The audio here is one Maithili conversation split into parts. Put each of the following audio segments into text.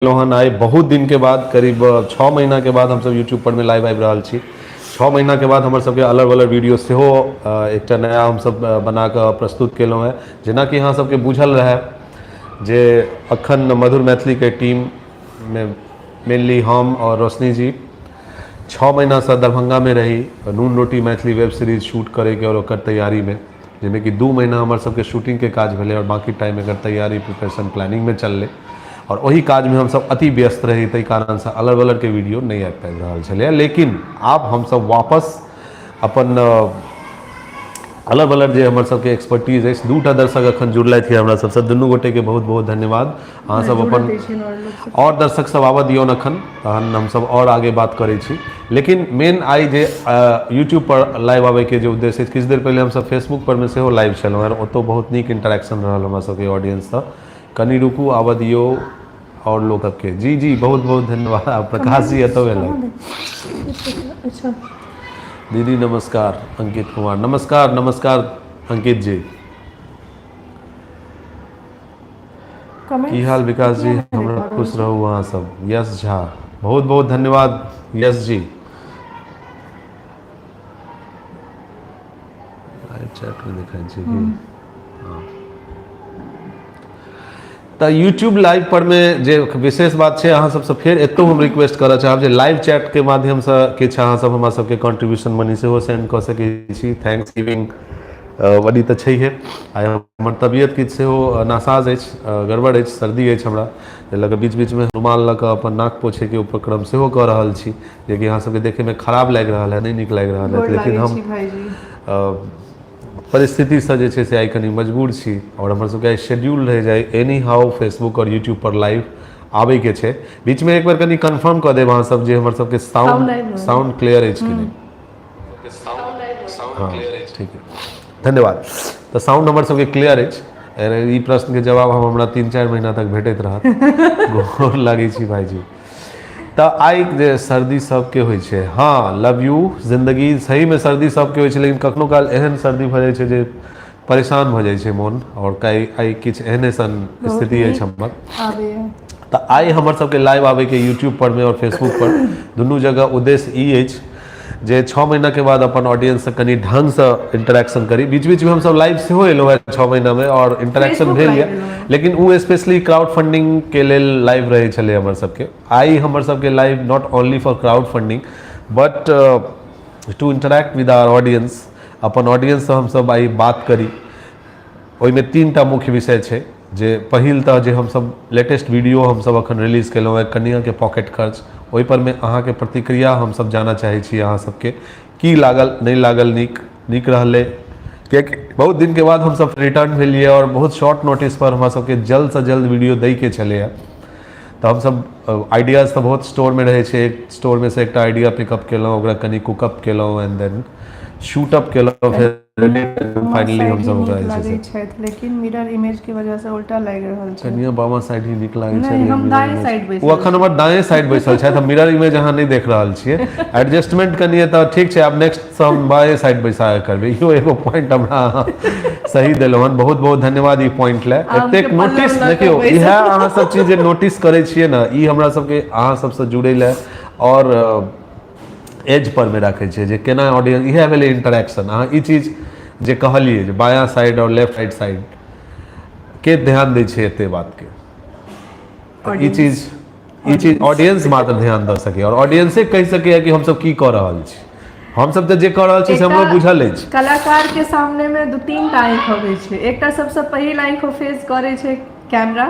हन आइ बहुत दिन के बाद, करीब 6 महीना के बाद हमसब यूट्यूब पर में लाइव आबि रहल छी। 6 महीना के बाद हमर सबके अलग अलग वीडियो सेहो एकटा नया हमसब बना कऽ प्रस्तुत केलहुँ हेँ। जेनाकि अहाँ सबके बुझल रहए जे अखन मधुर मैथिलीके टीममे मेनली हम आओर रोशनी जी 6 महीनासँ दरभंगामे रही नून रोटी मैथिली वेब सीरीज शूट करैके आओर ओकर तैयारीमे, जाहिमे कि 2 महीना हमर सबके शूटिंगके काज भेलै आओर बाँकी टाइम एकर तैयारी प्रिपरेशन प्लानिंगमे चललै आओर ओहि काजमे हमसब अति व्यस्त रही, ताहि कारणसँ अलग अलगके वीडियो नहि आबि पाबि रहल छलैए। लेकिन आब हमसब वापस अपन अलग अलग जे हमर सबके एक्सपर्टीज अछि, 2टा दर्शक अखन जुड़लथि हमरा सबसँ, दुनू गोटेके बहुत बहुत धन्यवाद। अहाँ सब अपन आओर दर्शक सब आबऽ दियौन अखन, तहन हमसब आओर आगे बात करै छी। लेकिन मेन आइ जे यूट्यूब पर लाइव आबैके जे उद्देश्य अछि, किछु देर पहिले हमसब फेसबुक पर मे सेहो लाइव छलहुँ हँ, ओतौ बहुत नीक इंटरेक्शन रहल हमरा सबके ऑडियंससँ। कनि रुकू, आबऽ दियौ आओर लोक सबके। जी जी, बहुत बहुत धन्यवाद प्रकाश जी, एतौ एलथि। दीदी नमस्कार, अंकित कुमार नमस्कार। नमस्कार अंकित जी, की हाल विकास जी, हमरा खुश रहू अहाँ सब। यश झा, बहुत बहुत धन्यवाद यश जी। लाइव चैट में देखै छी कि तऽ यूट्यूब लाइव पर मे जे विशेष बात छै, अहाँ सबसँ फेर एतौ हम रिक्वेस्ट करऽ चाहब जे लाइव चैट के माध्यमसँ किछु अहाँ सब हमरा सबके कंट्रीब्यूशन मनी सेहो सेंड कऽ सकै छी। Thanks giving बड़ी तऽ छैहे। आइ हमर तबियत किछु सेहो नासाज अछि, गड़बड़ अछि, सर्दी अछि हमरा, एहि लऽ कऽ बीच बीचमे रुमाल लऽ कऽ अपन नाक पोछैके उपक्रम सेहो कऽ रहल छी, जेकि अहाँ सबके देखैमे खराब लागि रहल है, नहि नीक लागि रहल है, लेकिन हम परिस्थितिसँ जे छै से आइ कनि मजबूर छी। आओर हमर सबके आइ शेड्यूल रहै जे एनी how Facebook आओर यूट्यूब पर लाइव आबैके छै। बीचमे एक बेर कनि कन्फर्म कऽ देब अहाँ सब जे हमर सबके साउंड साउंड क्लियर अछि कि नहि। हँ ठीक है, धन्यवाद। तऽ साउंड हमर सबके क्लियर अछि, ई प्रश्नके जवाब हम हमरा 3-4 महीना तक भेटैत रहत। गोर लागै छी भाईजी। तऽ आइ जे सर्दी सबके होइ छै, हँ लव यू जिंदगी, सहीमे सर्दी सबके होइ छै, लेकिन कखनो काल एहन सर्दी भऽ जाइ छै जे परेशान भऽ जाइ छै मोन, आओर आइ किछु एहने सन स्थिति अछि हमर। तऽ आइ हमर सबके लाइव आबैके यूट्यूब पर मे आओर फेसबुक पर दुनू जगह उद्देश्य ई अछि जे 6 महीना के बाद अपन ऑडियंस से कनि ढंगसँ इंटरेक्शन करी। बीच बीचमे हमसब लाइव सेहो एलहुँ हेँ 6 महीनामे आओर इंटरेक्शन भेल यऽ, लेकिन ओ स्पेशली क्राउड फंडिंग के लेल लाइव रहै छलै हमर सबके। आइ हमर सबके live not only for crowd funding but to interact with our audience, अपन ऑडियंससँ हमसब आइ बात करी। ओहिमे 3टा मुख्य विषय छै, जे पहिल तऽ जे हमसब लेटेस्ट वीडियो हमसब अखन रिलीज केलहुँ हेँ कनियाके पॉकेट खर्च, ओहि पर मे अहाँके प्रतिक्रिया हमसब जानऽ चाहै छी, अहाँ सबके की लागल, नहि लागल, नीक नीक रहलै, कियाकि बहुत दिनके बाद हमसब रिटर्न भेलियै आओर बहुत शॉर्ट नोटिस पर हमरा सबके जल्दसँ जल्द वीडियो दैके छलैए। तऽ हमसब आइडियाज तऽ बहुत स्टोरमे रहै छै, एक स्टोरमे से एकटा आइडिया पिकअप केलहुँ, ओकरा कनि कुकअप केलहुँ एंड देन शूटअप केलहुँ, फेर फाइनली हम सब ओकरा जे छै से लेकिन मिरर इमेज के वजह से उल्टा लागि रहल छै। कनिया बामा साइड ही नीक लागै छै। नहि, हम दाएं साइड बैसल। ओ अखन हमर दाएं साइड बैसल छथि, हम मिरर इमेज अहाँ नहि देख रहल छियै। एडजस्टमेंट कनि तऽ ठीक छै, आब नेक्स्ट से हम बाएं साइड बैसा कऽ करबै। इहो एगो पॉइंट हमरा अहाँ सही देलहुँ हन, बहुत बहुत धन्यवाद ई पॉइंट लए। एतेक नोटिस देखियौ, इएह अहाँ सब चीज जे नोटिस करै छियै ने, ई हमरा सबके अहाँ सबसँ जुड़ै लए आओर एज पर मे राखै छै जे केना ऑडियंस, इएह भेलै इंटरेक्शन। अहाँ ई चीज जे कहलियै जे बायाँ साइड आओर लेफ्ट राइट साइड के ध्यान दै छै एते बात के, ई चीज ऑडियंस मात्र ध्यान दऽ सकैए आओर ऑडियंसे कहि सकैए कि हमसब की कऽ रहल छी। हमसब तऽ जे कऽ रहल छी से हमरो बुझल अछि। कलाकार के सामने मे 2-3 टा आँखि अबै छै, एकटा सबसँ पहिल आँखि ओ फेस करै छै कैमरा,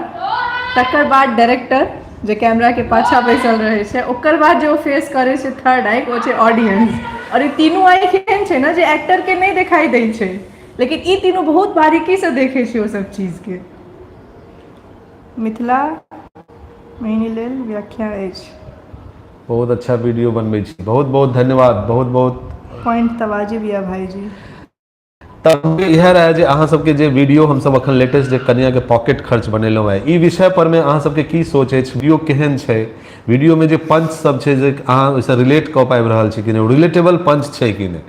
तकर बाद डायरेक्टर जे कैमरा के पाछा बैसल रहै छै, ओकर बाद जे ओ फेस करै छै थर्ड आँखि, ओ छै ऑडियंस। आओर ई तीनू आँखि एहन छै ने जे एक्टर के नहि देखाई दै छै, लेकिन ई तीनू बहुत बारीकी से देखै छै ओ सब चीज के। मिथिला महिनी लेल व्याख्या अछि। बहुत अच्छा वीडियो बनबै छी, बहुत बहुत धन्यवाद, बहुत बहुत पॉइंट तऽ वाजिब यऽ भाईजी। तब इएह रहै जे अहाँ सबके जे वीडियो हमसब अखन लेटेस्ट जे कनियाके पॉकेट खर्च बनेलहुँ हेँ, ई विषय पर मे अहाँ सबके की सोच अछि, वीडियो केहन छै, वीडियो मे जे पंच सब छै जे अहाँ ओहिसँ रिलेट कऽ पाबि रहल छी कि नहि, रिलेटेबल पंच छै कि नहि।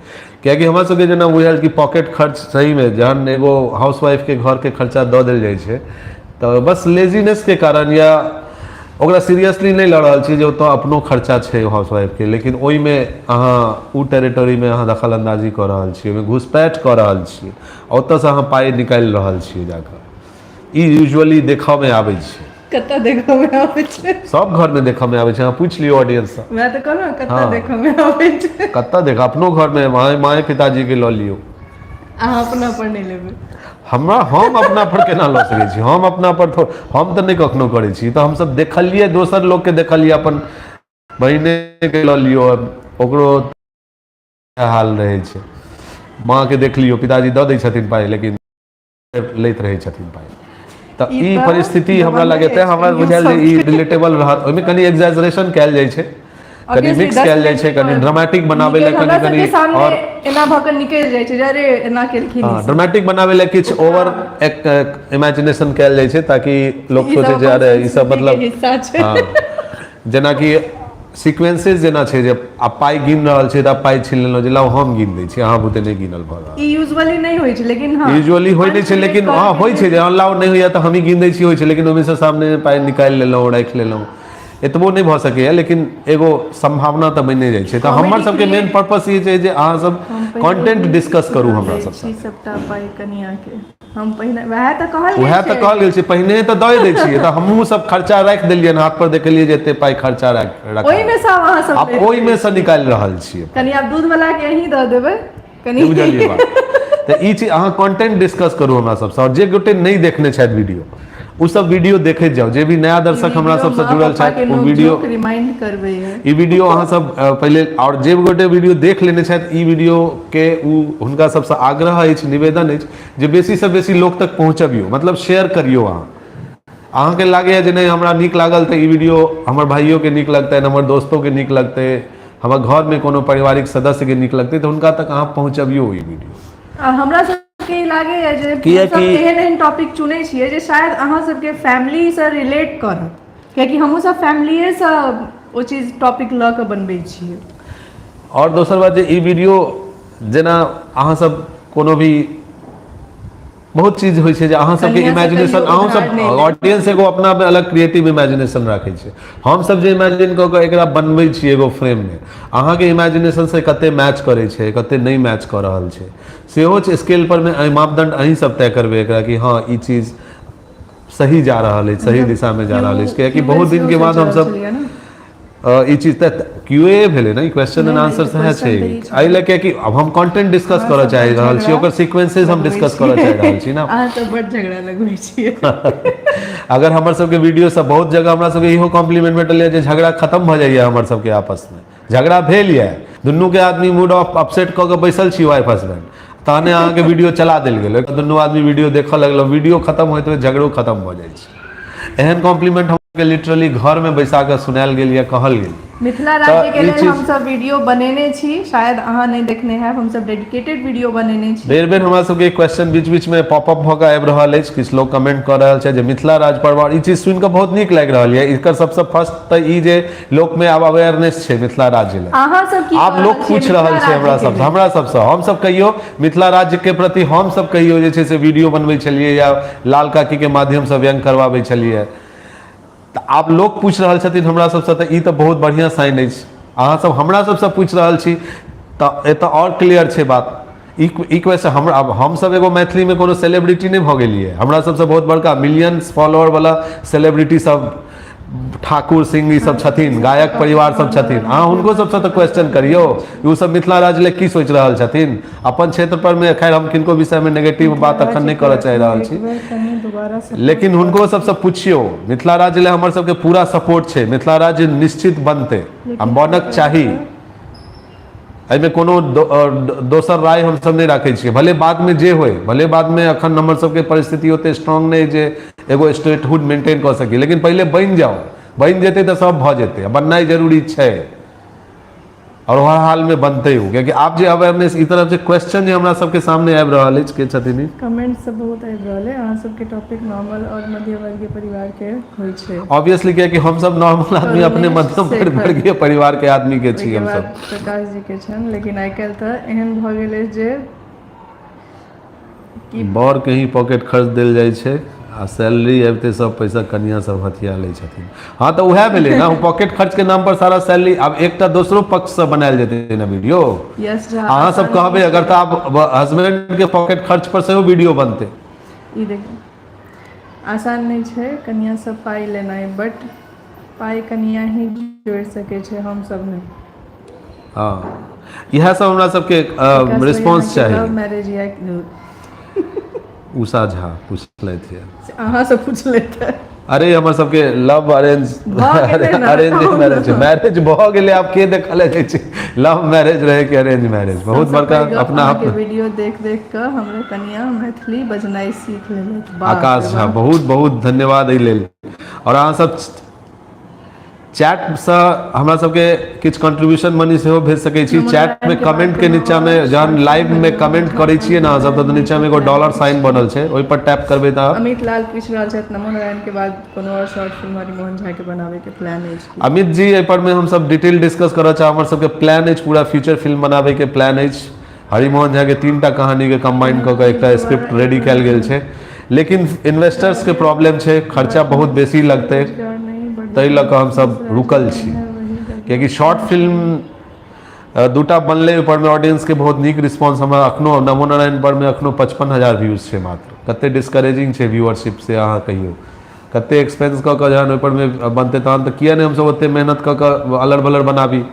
कियाकि हमरा सबके जेना बुझायल कि पॉकेट खर्च सहीमे जहन एगो हाउस वाइफके घरके खर्चा दऽ देल जाइ छै तऽ बस लेजीनेसके कारण या ओकरा सीरियसली नहि लऽ रहल छी जे ओतऽ अपनो खर्चा छै हाउस वाइफके, लेकिन ओहिमे अहाँ ओ टेरिटरीमे अहाँ दखल अन्दाजी कऽ रहल छी, ओहिमे घुसपैठ कऽ रहल छी, ओतऽसँ अहाँ पाइ निकालि रहल छियै जाकऽ। ई यूजुअली देखऽमे आबै छै। कतऽ देखऽमे आबै छै? सब घरमे देखऽमे आबै छै, अहाँ पूछि लियौ ऑडियंससँ। वएह तऽ कहलहुँ, कतऽ देखऽमे आबै छै? कतऽ देख, अपनो घरमे माय पिताजीके लऽ लियौ। अहाँ अपना पर नहि लेबै? हमरा, हम अपना पर केना लऽ सकै छी? हम अपना पर थोड़, हम तऽ नहि कखनो करै छी। तऽ हमसब देखलियै, दोसर लोकके देखलियै, अपन बहिनेके लऽ लियौ, ओकरो हाल रहै छै। माँके देख लियौ, पिताजी दऽ दै छथिन पाइ, लेकिन लैत रहै छथिन पाइ। तऽ ई परिस्थिति हमरा लगैत है, हमरा बुझायल जे ई रिलेटेबल रहत। ओहिमे कनि एक्जैजरेशन कयल जाइ छै, कनि मिक्स कयल जाइ छै, कनि ड्रामेटिक बनाबै लए, कनि कनि और एना भऽ कऽ निकलि जाइ छै जे अरे एना केलखिन। हँ, ड्रामेटिक बनाबै लए किछु ओवर इमेजिनेशन कयल जाइ छै ताकि लोक सोचे जे अरे ई सब मतलब। हँ, जेनाकि सिक्वेंसेस जेना छै जे आब पाइ गिन रहल छै तऽ आब पाइ छीन लेलहुँ जे लाउ हम गिन दै छी, अहाँ बुते नहि गिनल भऽ रहल। ई यूजुअली नहि होइ छै, लेकिन हँ यूजुअली होइ नहि छै, लेकिन हँ होइ छै जे हँ लाउ, नहि होइया तऽ हमही गिन दै छी, होइ छै। लेकिन ओहिमे सँ सामने पाइ निकालि लेलहुँ, राखि लेलहुँ, एतबो नहि भऽ सकैया, लेकिन एगो सम्भावना तऽ बनिए जाइ छै। तऽ हमर सबके मेन पर्पस ई छै जे अहाँ सब कंटेंट डिस्कस करू हमरा सबसँ। सबटा पाइ कनिया के। हम पहिने वएह तऽ कहल गेल। उएह तऽ कहल गेल छै, पहिने तऽ दऽ दै छियै, तऽ हमहूँ सब खर्चा राखि देलियनि हाथ पर, देखलियै जे एते पाइ खर्चा राखि ओहिमे सँ अहाँ सब आब ओहिमे सँ निकालि रहल छियै। कनि आब दूध वाला के अहीं दऽ देबै कनि। बुझलियै बात? तऽ ई चीज अहाँ कंटेंट डिस्कस करू हमरा सबसँ। आओर जे गोटे नहि देखने छथि वीडियो, ओ सब वीडियो देखैत जाउ। जे भी नया दर्शक हमरा सबसँ जुड़ल छथि, ओ वीडियो रिमाइंड करबै। ई वीडियो अहाँ सब पहिले, आओर जे गोटे वीडियो देख लेने छथि ई वीडियो के, ओ हुनका सबसँ आग्रह अछि, निवेदन अछि जे बेसीसँ बेसी लोक तक पहुँचबियौ, मतलब शेयर करियौ। अहाँके लागैए जे नहि हमरा नीक लागल तऽ ई वीडियो हमर भाइयोके नीक लगतनि, हमर दोस्तोके नीक लगतै, हमर घरमे कोनो पारिवारिक सदस्यके नीक लगतै, तऽ हुनका तक अहाँ पहुँचबियौ ई वीडियो। आ हमरा सबके ई लागैए जे हमसब एहन एहन टॉपिक चुनै छियै जे शायद अहाँ सबके फैमिलीसँ रिलेट करत, कियाकि हमहूँ सब फैमिलीएसँ ओ चीज टॉपिक लऽ कऽ बनबै छियै। आओर दोसर बात जे ई वीडियो जेना अहाँ सब कोनो भी बहुत चीज होइ छै जे अहाँ सबके इमेजिनेशन, अहूँ सब ऑडियंस एगो अपना मे अलग क्रिएटिव इमेजिनेशन राखै छै। हम सब जे इमेजिन कऽ कऽ एकरा बनबै छी एगो फ्रेम मे, अहाँके इमेजिनेशन से कते मैच करै छै, कते नहि मैच कऽ रहल छै, सेहो स्केल पर मे मापदंड अहीं सब तय करबै एकरा कि हँ ई चीज सही जा रहल अछि, सही दिशा मे जा रहल अछि। कियाकि बहुत दिन के बाद हमसब ई चीज तऽ क्यू ए भेलै ने, क्वेश्चन एंड आंसर सएह छै। एहि लए कियाकि आब हम कंटेंट डिस्कस करऽ चाहि रहल छी, ओकर सीक्वेंसेस हम डिस्कस करऽ चाहि रहल छी ने। अहाँ तऽ बड झगड़ा लगबै छियै। अगर हमर सबके वीडियो सब बहुत जगह हमरा सबके इहो कॉम्प्लीमेंट भेटल यऽ जे झगड़ा खत्म भऽ जाइए। हमर सबके आपसमे झगड़ा भेल यऽ, दुनूके आदमी मूड ऑफ अपसेट कऽ के बैसल छी वाइफ हस्बैंड, तहने अहाँके वीडियो चला देल गेल, दुनू आदमी वीडियो देखऽ लगलहुँ, वीडियो खत्म होइत होइत झगड़ो खत्म भऽ जाइ छै। एहन कॉम्प्लीमेंट हमके लिटरली घरमे बैसा कऽ सुनायल गेल या कहल गेल। मिथिला राज्य के लेल हम सब वीडियो बनेने छी, शायद अहाँ नहि देखने हैब, हम सब डेडिकेटेड वीडियो बनेने छी। बेर बेर हमरा सबके क्वेश्चन बीच बीच में पॉप अप भऽ कऽ आबि रहल अछि, किछु लोग कमेंट कऽ रहल छै जे मिथिला राज्य परिवार, ई चीज सुनि कऽ बहुत नीक लागि रहल यऽ। एकर सबसँ फर्स्ट तऽ ई जे लोक में आब अवेयरनेस छै मिथिला राज्य लए। अहाँ सब की आब लोक पूछि रहल छै हमरा सबसँ, हमरा सबसँ, हम सब कहियो मिथिला राज्य के प्रति हम सब कहियो जे छै से वीडियो बनबै छलियै या लाल काकी के माध्यमसँ व्यंग करबाबै छलियै, तऽ आब लोक पूछि रहल छथिन हमरा सबसँ, तऽ ई तऽ बहुत बढ़िआँ साइन अछि। अहाँ सब हमरा सबसँ पूछि रहल छी तऽ एतऽ आओर क्लियर छै बात। ई क्वेश्चन हमरा, आब हमसब एगो मैथिलीमे कोनो सेलिब्रिटी नहि भऽ गेलियै, हमरा सबसँ बहुत बड़का मिलियंस फॉलोअर वाला सेलिब्रिटी सब ठाकुर सिंह ई सब छथिन, गायक परिवार सब छथिन, अहाँ हुनको सबसँ तऽ क्वेश्चन करियौ ओ सब मिथिला राज्य लए की सोचि रहल छथिन अपन क्षेत्र पर मे। खैर, हम किनको विषयमे नेगेटिव बात अखन नहि करऽ चाहि रहल छी, लेकिन हुनको सबसँ पुछियौ। मिथिला राज्य लए हमर सबके पूरा सपोर्ट छै। मिथिला राज्य निश्चित बनतै आ बनक चाही, एहिमे कोनो दोसर राय हमसब नहि राखै छियै। भले बादमे जे होइ, भले बादमे अखन हमर सबके परिस्थिति ओते स्ट्रांग नहि जे एगो स्टेटहुड मेंटेन कऽ सकी, लेकिन पहिले बनि जाउ। बनि जेतै तऽ सब भऽ जेतै। बननाइ जरूरी छै आओर हर हालमे बनतै ओ, कियाकि आब जे अवेयरनेस ई तरफ जे क्वेश्चन जे हमरा सबके सामने आबि रहल अछि। के छथिन ई? कमेंट सब बहुत आबि रहल है। अहाँ सबके टॉपिक नॉर्मल और मध्यवर्गीय परिवार के होइ छै। ऑब्वियसली, कियाकि हमसब नॉर्मल आदमी, अपने मध्यम वर्गीय परिवार के आदमी के छी हमसब। प्रकाश जी के छनि, लेकिन आइ काल्हि तऽ एहन भऽ गेल अछि जे बर के ही पॉकेट खर्च देल जाइ छै। आ सैलरी अबिते सब पैसा कनिया सब हथिया लै छथिन। हँ, तऽ उएह भेलै ने, पॉकेट खर्च के नाम पर सारा सैलरी। आब एकटा दोसरो पक्षसँ बनायल जेतै ने वीडियो। यस झा। अहाँ सब कहबै अगर, तऽ आब हस्बैंड के पॉकेट खर्च पर सेहो वीडियो बनतै। ई देखियौ, आसान नहि छै कनिया सब पाइ लेनाइ, बट पाइ कनिया ही जोड़ि सकै छै, हम सब नहि। हँ, इएह सब हमरा सबके रिस्पॉन्स चाही। लव मैरिज या उषा झा पूछलथि ये। अहाँ से पूछ लेते। अरे, हमर सबके लव अरेंज भऽ गेलै ने। अरेंज मैरिज, मैरिज भऽ गेलै। आब के देखल जाइ छै लव मैरिज रहै कि अरेंज मैरिज? बहुत बड़का अपना आप के वीडियो देख देख कऽ हमरो कनिया मैथिली बजनाइ सीख लेलक। बाप आकाश रे झा, बाप। बहुत बहुत धन्यवाद एहि लेल। आओर अहाँ सब चैटसँ हमरा सबके किछु कंट्रीब्यूशन मनी सेहो भेज सकै छी। चैटमे कमेंट के नीचामे, जहन लाइवमे कमेंट करै छियै ने अहाँ सब, तऽ नीचामे एगो डॉलर साइन बनल छै, ओहि पर टैप करबै तऽ अमित लाल पूछि रहल छथि, नमो नारायण के बाद कोनो आओर शॉर्ट फिल्म हरिमोहन झा के बनाबे के प्लान अछि की? अमित जी, एहि पर मे हमसब डिटेल डिस्कस करऽ चाहब। हमर सबके प्लान अछि, पूरा फीचर फिल्म बनाबे के प्लान अछि। हरिमोहन झा के तीन टा कहानी के कंबाइन कऽ कऽ एकटा स्क्रिप्ट रेडी कयल गेल छै, लेकिन इन्वेस्टर्स के प्रॉब्लम छै, खर्चा बहुत बेसी लगतै। रोजगार नहीं बढ़ ताहि लऽ कऽ हमसब रुकल छी, कियाकि शॉर्ट फिल्म दूटा बनलै, ओहि पर मे ऑडियंस के बहुत नीक रिस्पॉन्स। हमरा अखनो नमो नारायण पर मे अखनो 55,000 व्यूज छै मात्र। कते डिस्करेजिंग छै व्यूअरशिप से अहाँ कहियौ। कते एक्सपेंस कऽ कऽ जहन ओहि पर मे बनतै, तहन तऽ किया नहि हमसब ओते मेहनत कऽ कऽ अलर बलर बनाबी,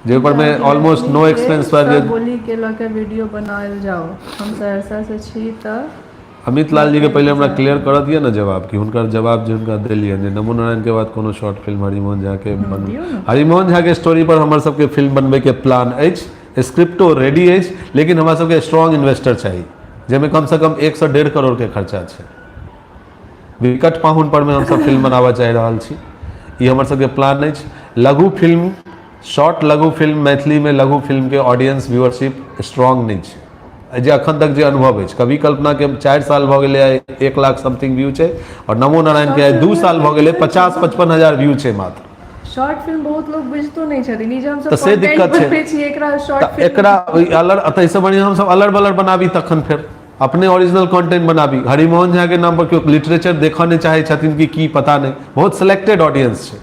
जे ओहि पर मे ऑलमोस्ट नो एक्सपेंस पर जे सब बोली के लऽ के वीडियो बनायल जाओ, हम सहरसा से छी तऽ अमित लाल जी के पहिले हमरा क्लियर करऽ दिअ ने जवाब, कि हुनकर जवाब जे हुनका देलियनि जे नमो नारायण के बाद कोनो शॉर्ट फिल्म हरिमोहन झा के बन दियौ ने। हरिमोहन झा के स्टोरी पर हमर सबके फिल्म बनबै के प्लान अछि, स्क्रिप्टो रेडी अछि, लेकिन हमरा सबके स्ट्रॉन्ग इन्वेस्टर चाही, जाहिमे कम से कम 1 से 1.5 करोड़ के खर्चा छै। विकट पाहुन पर मे हमसब फिल्म बनाबऽ चाहि रहल छी, ई हमर सबके प्लान अछि। लघु फिल्म, शॉर्ट लघु फिल्म, मैथिलीमे लघु फिल्मके ऑडियंस व्यूअरशिप स्ट्रॉन्ग नहि छै, जे अखन तक जे अनुभव अछि। कवि कल्पनाके 4 साल भऽ गेलै, आइ 1 लाख समथिंग व्यू छै, आओर नमो नारायणके आइ 2 साल भऽ गेलै, 50-55 हजार व्यू छै मात्र। शॉर्ट फिल्म बहुत लोग बुझितो नहि छथिन। ई जे हमसब तऽ से कंटेंट दिक्कत छै। बनबै छी, एकरा शॉर्ट तऽ एकरा अलर, ताहिसँ बढ़िआँ हमसब अलर बलर बनाबी, तखन फेर अपने ओरिजिनल कंटेंट बनाबी। हरिमोहन झा के नाम पर केओ लिटरेचर देखऽ नहि चाहै छथिन कि की पता नहि, बहुत सिलेक्टेड ऑडियंस छै।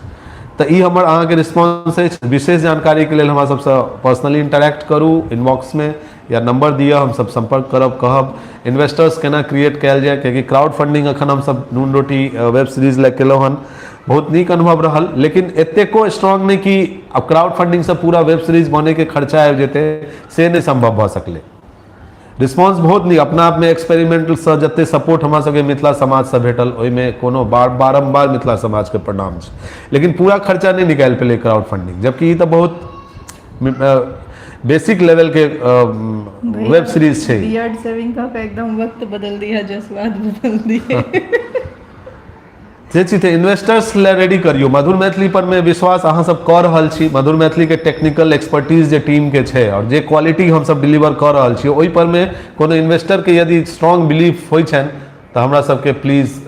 तऽ ई हमर अहाँके रिस्पॉन्स अछि। विशेष जानकारीके लेल हमरा सबसँ पर्सनली इंटरेक्ट करू इनबॉक्समे या नंबर दिअ, हमसब सम्पर्क करब, कहब इन्वेस्टर्स केना क्रिएट कयल जाय। कियाकि क्राउड फंडिंग अखन हमसब नून रोटी वेब सीरीज लए केलहुँ हन, बहुत नीक अनुभव रहल, लेकिन एतेको स्ट्रांग नहि कि आब क्राउड फंडिंगसँ पूरा वेब सीरीज बनैके खर्चा आबि जेतै, से नहि सम्भव भऽ सकलै। रिस्पॉन्स बहुत नीक, अपना आपमे एक्सपेरिमेंटलसँ जते सपोर्ट हमरा सबके मिथिला समाजसँ भेटल, ओहिमे कोनो बार बारम्बार मिथिला समाजके प्रणाम छै, लेकिन पूरा खर्चा नहि निकालि पेलै क्राउड फंडिंग, जबकि ई तऽ बहुत बेसिक लेवलके वेब सीरीज छै। बियर्ड सेविंग कऽ के एकदम वक्त बदल दिया, जज्बात बदल दिए। से चीज तऽ इन्वेस्टर्स लए रेडी करियौ। मधुर मैथिली पर मे विश्वास अहाँ सब कऽ रहल छी। मधुर मैथिली के टेक्निकल एक्सपर्टीज जे टीम के छै आओर जे क्वालिटी हमसब डिलीवर कऽ रहल छी, ओहि पर मे कोनो इन्वेस्टर के यदि स्ट्रांग बिलीफ होइ छनि, तऽ हमरा सबके प्लीज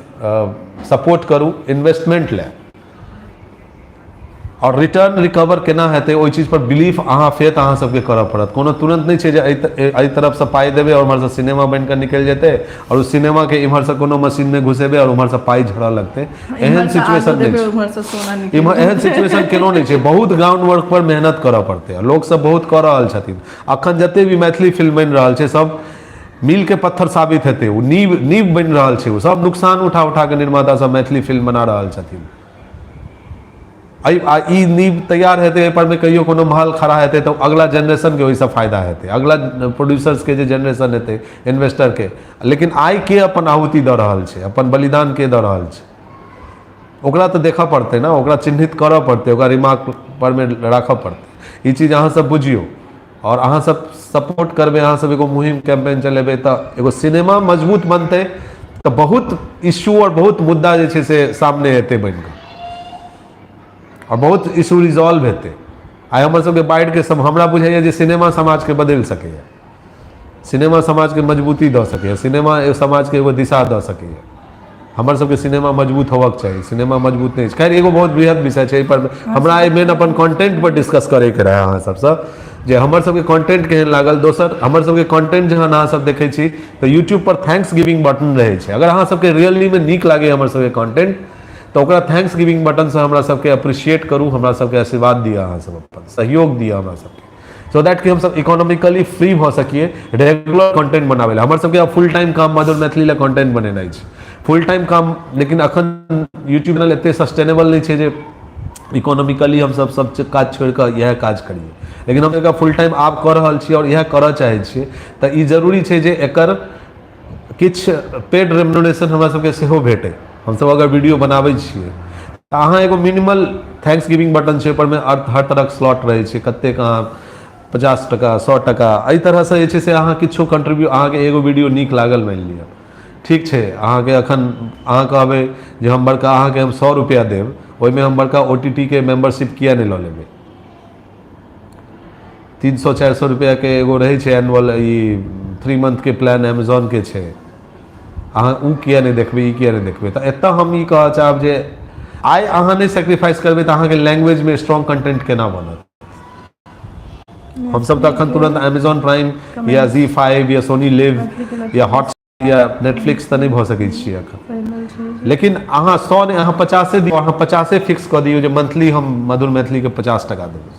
सपोर्ट करू इन्वेस्टमेंट लए। आओर रिटर्न रिकवर केना हेतै, ओहि चीज पर बिलीफ अहाँ फेथ अहाँ सबके करऽ पड़त। कोनो तुरंत नहि छै जे एहि तरफसँ पाइ देबै आओर उम्हरसँ सिनेमा बनि कऽ निकलि जेतै, आओर ओ सिनेमाके इम्हरसँ कोनो मशीनमे घुसेबै आओर उम्हरसँ पाइ झड़ऽ लगतै, एहन सिचुएशन नहि छै। उम्हरसँ सोना निकलि इम्हर एहन सिचुएशन केनो नहि छै। बहुत ग्राउंड वर्क पर मेहनत करऽ पड़तै आ लोकसब बहुत कऽ रहल छथिन। अखन जते भी मैथिली फिल्म बनि रहल छै, सब मील के पत्थर साबित हेतै। ओ नींव नींव बनि रहल छै। ओ सब नुकसान उठा उठा के निर्माता सब मैथिली फिल्म बना रहल छथिन। एहि आ ई नींव तैयार हेतै, एहि पर मे कहियो कोनो महल खड़ा हेतै, तऽ अगला जेनरेशनके ओहिसँ फायदा हेतै, अगला प्रोड्यूसर्सके जे जेनरेशन हेतै, इन्वेस्टरके। लेकिन आइ के अपन आहुति दऽ रहल छै, अपन बलिदान के दऽ रहल छै, ओकरा तऽ देखऽ पड़तै ने, ओकरा चिन्हित करऽ पड़तै, ओकरा रिमार्क पर मे राखऽ पड़तै। ई चीज अहाँ सब बुझियौ आओर अहाँ सब सपोर्ट करबै। अहाँ सब एगो मुहिम कैंपेन चलेबै तऽ एगो सिनेमा मजबूत बनतै, तऽ बहुत इश्यू आओर बहुत मुद्दा जे छै से सामने एतै बनि कऽ आओर बहुत इश्यू रिजॉल्व हेतै। आइ हमर सबके बाढ़िके सब, हमरा बुझाइए जे सिनेमा समाजके बदलि सकैए, सिनेमा समाजके मजबूती दऽ सकैए, सिनेमा समाजके एगो दिशा दऽ सकैए। हमर सबके सिनेमा मजबूत होबाक चाही, सिनेमा मजबूत नहि अछि। खैर, एगो बहुत बृहद विषय छै, एहिपर हमरा आइ मेन अपन कंटेंट पर डिस्कस करैके रहै अहाँ सबसँ। जे हमर सबके कंटेंट केहन लागल। दोसर, हमर सबके कंटेंट जहन अहाँ सब देखै छी तऽ यूट्यूब पर thanks giving button रहै छै। अगर अहाँ सबके रियली में नीक लागै हमर सबके कंटेंट तऽ ओकरा thanks giving button से हमरा सबके अप्रिशिएट करू, हमरा सबके आशीर्वाद दिअ, अहाँ सब अपन सहयोग दिअ हमरा सबके, सो that कि हमसब इकोनॉमिकली फ्री भऽ सकिए रेगुलर कंटेंट बनाबै लए। हमर सबके आब फुल टाइम काम मधुर मैथिली लए कंटेंट बनेनाइ छै, फुल टाइम काम। लेकिन अखन यूट्यूब चैनल एते सस्टेनेबल नहि छै जे इकोनॉमिकली हमसब सब काज छोड़ि कऽ इएह काज करियै। लेकिन हम एकरा फुल टाइम आब कऽ रहल छी आओर इएह करऽ चाहै छियै, तऽ ई जरूरी छै जे एकर किछु पेड रेम्यूनरेशन हमरा सबके सेहो भेटै। हमसब अगर वीडियो बनाबै छियै तऽ अहाँ एगो मिनिमल thanks giving button छै, ओहिपर मे हर तरहक स्लॉट रहै छै, कतेक अहाँ 50 टका, 100 टका, एहि तरहसँ जे छै से अहाँ किछो कंट्रीब्यूट। अहाँके एगो वीडियो नीक लागल, मानि लिअ, ठीक छै, अहाँके अखन अहाँ कहबै जे हम बड़का अहाँके हम 100 रुपैआ देब, ओहिमे हम बड़का ओ टी टी के मेम्बरशिप किया नहि लऽ लेबै? 300 400 रुपैआके एगो रहै छै एनुअल, ई 3 मंथके प्लान एमेजॉनके छै, अहाँ ओ किया नहि देखबै, ई किया नहि देखबै? तऽ एतऽ हम ई कहऽ चाहब जे आइ अहाँ नहि सेक्रीफाइस करबै तऽ अहाँके लैंग्वेजमे स्ट्रॉन्ग कंटेंट केना बनत? हमसब तऽ अखन तुरंत अमेजॉन प्राइम या जी5 या सोनी लिव या हॉट या नेटफ्लिक्स तऽ नहि भऽ सकै छियै अखन। लेकिन अहाँ 100 नहि, अहाँ 50 दियौ, अहाँ 50 फिक्स कऽ दियौ जे मंथली हम मधुर मैथिलीके 50 टका देबै।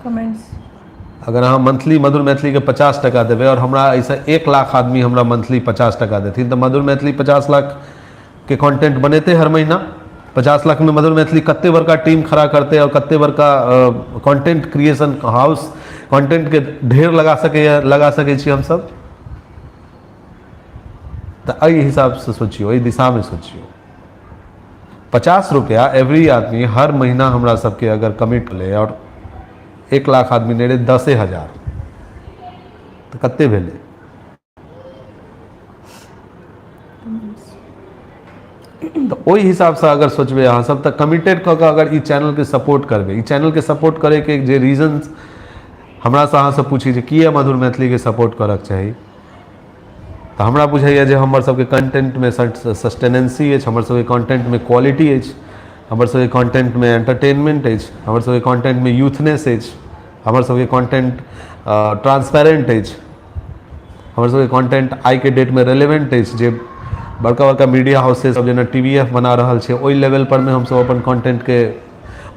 कमेंट्स। अगर अहाँ मंथली मधुर मैथिलीके 50 टका देबै आओर हमरा एहिसँ 1 लाख आदमी हमरा मंथली 50 टका देथिन, तऽ मधुर मैथिली 50 लाखके कंटेंट बनेतै हर महीना। 50 लाखमे मधुर मैथिली कते बड़का टीम खड़ा करतै आओर कते बड़का कंटेंट क्रिएशन हाउस कंटेंटके ढेर लगा सकैए, लगा सकै छी हमसब। तऽ एहि हिसाबसँ सोचियौ, एहि दिशामे सोचियौ। 50 रुपया एवरी आदमी हर महीना हमरा सबके अगर कमिट ले आओर 1 लाख आदमी नहि रहै, 10,000 तऽ कते भेलै? तऽ ओहि हिसाबसँ अगर सोचबै अहाँ सब तऽ कमिटेड कऽ कऽ अगर ई चैनलके सपोर्ट करबै, ई चैनलके सपोर्ट करैके जे रीजन हमरासँ अहाँ सब पूछी जे किया मधुर मैथिलीके सपोर्ट करऽके चाही, तऽ हमरा बुझाइए जे हमर सबके कंटेंटमे सस्टेनेंसी अछि, हमर सबके कंटेंटमे क्वालिटी अछि, हमर सबके कंटेंटमे एंटरटेनमेंट अछि, हमर सबके कंटेंटमे यूथनेस अछि, हमर सबके कंटेंट ट्रांसपेरेंट अछि, हमर सबके कंटेंट आइके डेटमे रेलेवेंट अछि, जे बड़का बड़का मीडिया हाउसेज सब जेना टी वी एफ बना रहल छै, ओहि लेवल पर मे हमसब अपन कंटेंटके,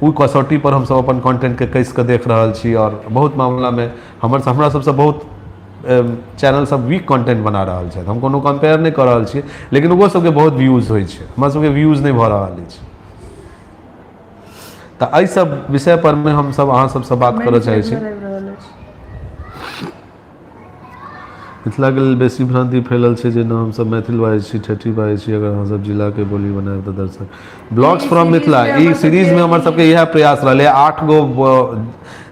ओहि कसौटी पर हमसब अपन कंटेंटके कसि कऽ देख रहल छी। आओर बहुत मामलामे हमरा सबसँ बहुत चैनल सब वीक कंटेंट बना रहल छथि। हम कोनो कम्पेयर नहि कऽ रहल छी, लेकिन ओहो सबके बहुत व्यूज होइ छै, हमरा सबके व्यूज नहि भऽ रहल अछि। तऽ एहि सब विषय पर मे हमसब अहाँ सबसँ बात करऽ चाहै छी। मिथिलाके लेल बेसी भ्रान्ति फैलल छै जे हमसब मैथिल बाजै छी, ठेठी बाजै छी। अगर अहाँसब जिलाके बोली बनायब तऽ दर्शक। ब्लॉग्स फ्रॉम मिथिला ई सीरीजमे हमर सबके इएह प्रयास रहलै। 8 गो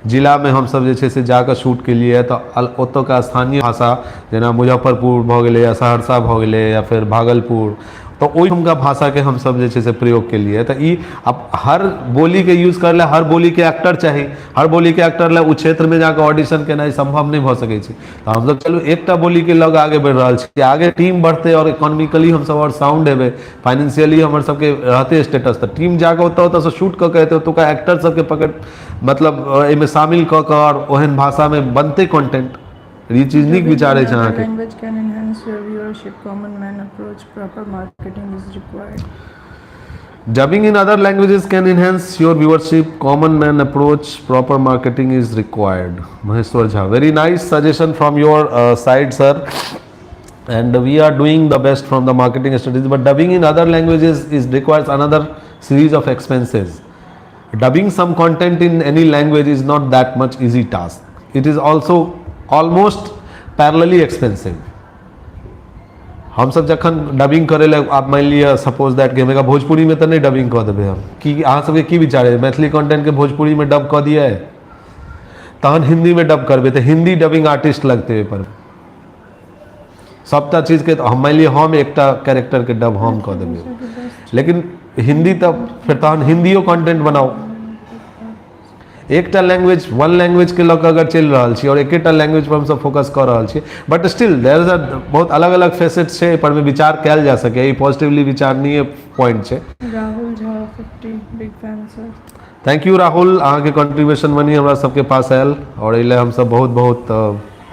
जिलामे हमसब जे छै से जाकऽ शूट केलियै, तऽ ओतुका स्थानीय भाषा जेना मुजफ्फरपुर भऽ गेलै या सहरसा भऽ गेलै या फेर भागलपुर, तऽ ओहिठुमका भाषाके हमसब जे छै से प्रयोग केलियै। तऽ ई आब हर बोलीके यूज करै लए हर बोलीके एक्टर चाही, हर बोलीके एक्टर लए ओ क्षेत्रमे जाकऽ ऑडिशन केनाइ सम्भव नहि भऽ सकै छै। तऽ हमसब चलू एकटा बोलीके लऽ कऽ आगे बढ़ि रहल छी, आगे टीम बढ़तै आओर इकोनॉमिकली हमसब आओर साउंड हेबै, फाइनेंशियली हमर सबके रहतै स्टेटस, तऽ टीम जाकऽ ओतऽ ओतऽसँ शूट कऽ कऽ एतै, ओतुका एक्टर सबके पकड़ि मतलब एहिमे शामिल कऽ कऽ आओर ओहन भाषामे बनतै कंटेंट। ई चीज नीक विचार अछि अहाँके। Language can enhance your viewership, common man approach, proper marketing is required. Dubbing in other languages can enhance your viewership. Common man approach, proper marketing is required. Maheshwar Jha, very nice suggestion from your side, sir. And we are doing the best from the marketing strategy, but dubbing in other languages is requires another series of expenses. Dubbing some content in any language is not that much easy task. It is also almost parallelly expensive. हमसब जखन डबिंग करै लए आब मानि लिअ सपोज that कि हम एकरा भोजपुरीमे तऽ नहि डबिंग कऽ देबै हम की? अहाँ सबके की विचार अइ, मैथिली कंटेंटके भोजपुरीमे डब कऽ दियै, तहन हिन्दीमे डब करबै तऽ हिन्दी डबिंग आर्टिस्ट लगतै ओहिपर सबटा चीजके। तऽ हम मानि लिअ हम एकटा कैरेक्टरके डब हम कऽ देबै, लेकिन हिन्दी तऽ फेर तहन हिन्दियो कंटेंट बनाउ। एकटा लैंग्वेज, वन लैंग्वेजके लऽ कऽ अगर चलि रहल छी आओर एकेटा लैंग्वेज पर हमसब फोकस कऽ रहल छी, but still there is a बहुत अलग अलग फैसेट छै, एहि पर मे विचार कयल जा सकैए। ई पॉजिटिवली विचारणीय पॉइंट छै। Rahul Jha 50, big fan sir. Thank you Rahul, अहाँके कॉन्ट्रीब्यूशन मनी हमरा सबके पास आयल और एहि लए हमसब बहुत बहुत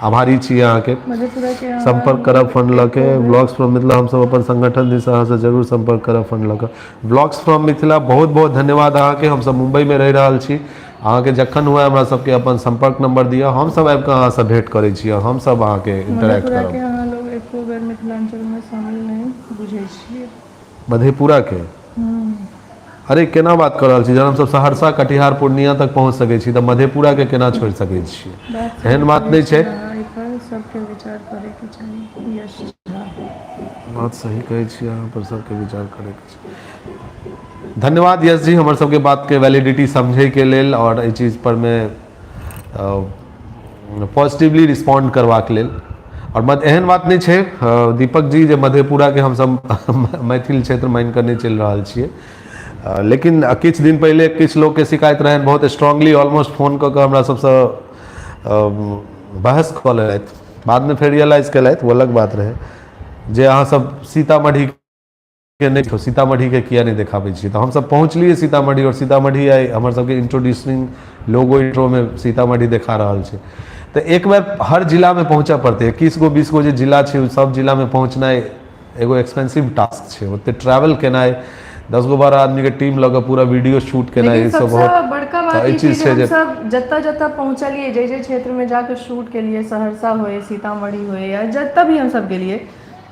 आभारी छी अहाँके। मधेपुरा के अहाँ सम्पर्क करब फंड लऽ के। ब्लॉग्स फ्रॉम मिथिला, हमसब अपन संगठन दिस अहाँसँ जरूर सम्पर्क करब फंड लऽ कऽ। ब्लॉग्स फ्रॉम मिथिला, बहुत बहुत धन्यवाद अहाँके। हमसब मुम्बईमे रहि रहल छी, अहाँके जखन हुए हमरा सबके अपन सम्पर्क नंबर दिअ, हमसब आबि कऽ अहाँसँ भेँट करै छी और हमसब अहाँके इंटरैक्ट मधेपुरा के करब। अहाँ लोग एको बेर मिथिलाञ्चलमे शामिल नहि बुझै छियै। मधेपुराके? अरे केना बात कऽ रहल छी, जहन हमसब सहरसा, कटिहार, पूर्णिया तक पहुँच सकै छी तऽ मधेपुराके केना छोड़ि सकै छियै? बात सही एहन बात कहै नहि छी छै। अहाँ, एहिपर सबके विचार करैके चाही। यश झा। बात सही कहै छी अहाँ, पर सबके विचार करैके छै। धन्यवाद यश जी, हमर सबके बातके वैलिडिटी समझैके लेल आओर एहि चीज पर मे पॉजिटिवली रिस्पॉन्ड करबाक लेल। आओर मत एहन बात नहि छै दीपक जी जे मधेपुराके हमसब मैथिल क्षेत्र मानि कऽ नहि चलि रहल छियै, लेकिन किछु दिन पहिले किछु लोकके शिकायत रहनि बहुत स्ट्रांगली, ऑलमोस्ट फोन कऽ कऽ हमरा सबसँ बहस कऽ लेलथि, बादमे फेर रियलाइज केलथि, ओ अलग बात रहै जे अहाँ सब सीतामढ़ी के नहि, सीतामढ़ीके किया नहि देखाबै छियै। तऽ हमसब पहुँचलियै सीतामढ़ी और सीतामढ़ी आइ हमर सबके इंट्रोड्यूसिंग लोगो इंट्रोमे सीतामढ़ी देखा रहल छै। तऽ एक बेर हर जिलामे पहुँचऽ पड़तै। 21 गो 20 गो जे जिला छै, ओ सब जिलामे पहुँचनाइ एगो एक्सपेंसिव टास्क छै। ओते ट्रैवल केनाइ, 10 गो 12 आदमीके टीम लऽ कऽ पूरा वीडियो शूट केनाइ, लेकिन ई सब सबसँ बहुत बड़का तऽ बात एहि ई छै चीज जे छै जे हमसब जतऽ जतऽ पहुँचलियै, जे जे क्षेत्रमे जाकऽ शूट केलियै, सहरसा होय, सीतामढ़ी होय या जतऽ भी हमसब गेलियै,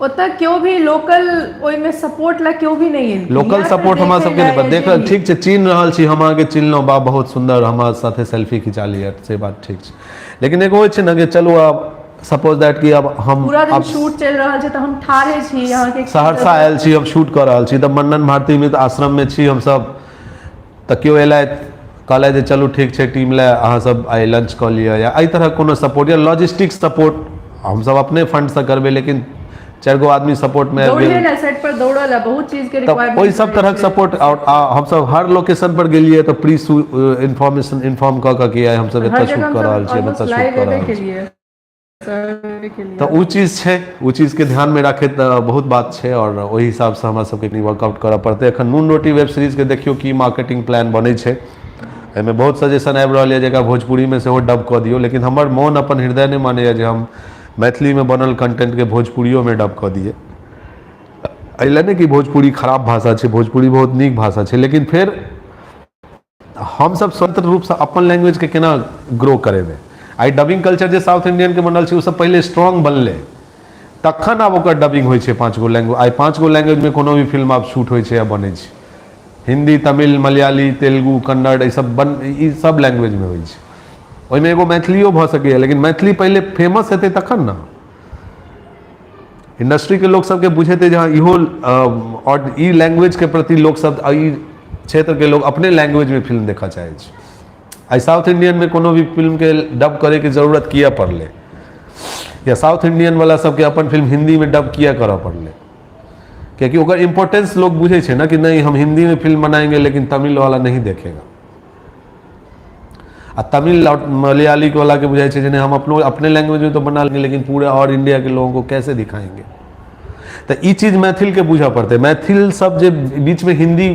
ओतऽ केओ भी लोकल ओहिमे सपोर्ट ला केओ भी नहि एलखिन लोकल या फेर सपोर्ट हमरा देखै सबके ला नहि या देख जे भी। ठीक छै, चिन्ह रहल छी हम, अहाँके चिन्हलहुँ, बा बहुत सुन्दर, हमरा साथे सेल्फी खिचा लिअ, से बात ठीक छै। लेकिन एगो होइ छै ने कि चलू आब सपोज that कि अब हम पूरा दिन आब शूट चलि रहल छै तऽ हम ठाढ़े छी अहाँके सहरसा आयल छी, हम शूट कऽ रहल छी, तऽ मंडन भारती मित्र आश्रममे छी हमसब, तऽ केओ एलथि, कहलथि जे चलू ठीक छै, टीम लए अहाँसब आइ लंच कऽ लिअ, या एहि तरहक कोनो सपोर्ट या लॉजिस्टिक सपोर्ट हमसब अपने फंडसँ करबै, लेकिन 4 गो आदमी सपोर्टमे आबि दौड़े गेल ला, सेट पर दौड़ऽ ला बहुत चीज के तऽ ओहि रिक्वायरमेंट सब तरहक सपोर्ट। आओर हमसब हर लोकेशन पर गेलियै तऽ प्री इन्फॉर्मेशन इन्फॉर्म कऽ कऽ कि आइ हमसब हर एतऽ जगह शूट कऽ रहल हमसब छी, ऑलमोस्ट एतऽ शूट लाइव कऽ एबे रहल छी। केलियै, सर्वे केलियै। तऽ ओ चीज छै, ओ चीजके ध्यानमे राखैत बहुत बात छै आओर ओहि हिसाबसँ हमरा सबके कनि वर्कआउट करऽ पड़तै। एखन नून रोटी वेब सीरीजके देखियौ की मार्केटिंग प्लान बनै छै। एहिमे बहुत सजेशन आबि रहल यऽ जे एकरा भोजपुरीमे सेहो डब कऽ दियौ, लेकिन हमर मोन अपन हृदय नहि मानैए जे हम मैथिलीमे बनल कंटेंटके भोजपुरियोमे डब कऽ दियै। एहि लए नहि कि भोजपुरी खराब भाषा छै, भोजपुरी बहुत नीक भाषा छै, लेकिन फेर हमसब स्वतंत्र रूपसँ अपन लैंग्वेजके केना ग्रो करेबै? आइ डबिंग कल्चर जे साउथ इंडियनके बनल छै, ओ सब पहिले स्ट्रांग बनलै तखन आब ओकर डबिंग होइ छै। 5 गो लैंग्वेज, आइ 5 गो लैंग्वेजमे कोनो भी फिल्म आब शूट होइ छै या बनै छै, हिंदी, तमिल, मलयाली, तेलुगु, कन्नड़, ई सब बन ई सब लैंग्वेजमे होइ छै। ओहिमे एगो मैथिलियो भऽ सकैए, लेकिन मैथिली पहिले फेमस हेतै तखन ने इंडस्ट्रीके लोक सबके बुझेतै जे हँ इहो आओर ई लैंग्वेजके प्रति लोकसब, ई क्षेत्रके लोक अपने लैंग्वेजमे फिल्म देखऽ चाहै छै। आइ साउथ इंडियनमे कोनो भी फिल्मके डब करैके जरूरत किए पड़लै, या साउथ इंडियन वाला सबके अपन फिल्म हिन्दीमे डब किए करऽ पड़लै? कियाकि ओकर इम्पोर्टेंस लोग बुझै छै ने कि नहीं, हम हिंदी में फिल्म बनाएंगे लेकिन तमिल वाला नहीं देखेगा। आ तमिल और मलयाली वाला के बुझाइ छै जे नहीं, हम अपनो अपने लैंग्वेज में तो बना लेंगे, लेकिन पूरे और इंडिया के लोगों को कैसे दिखाएंगे? तऽ ई चीज मैथिल के बुझऽ पड़तै। मैथिल सब जे बीच में हिंदी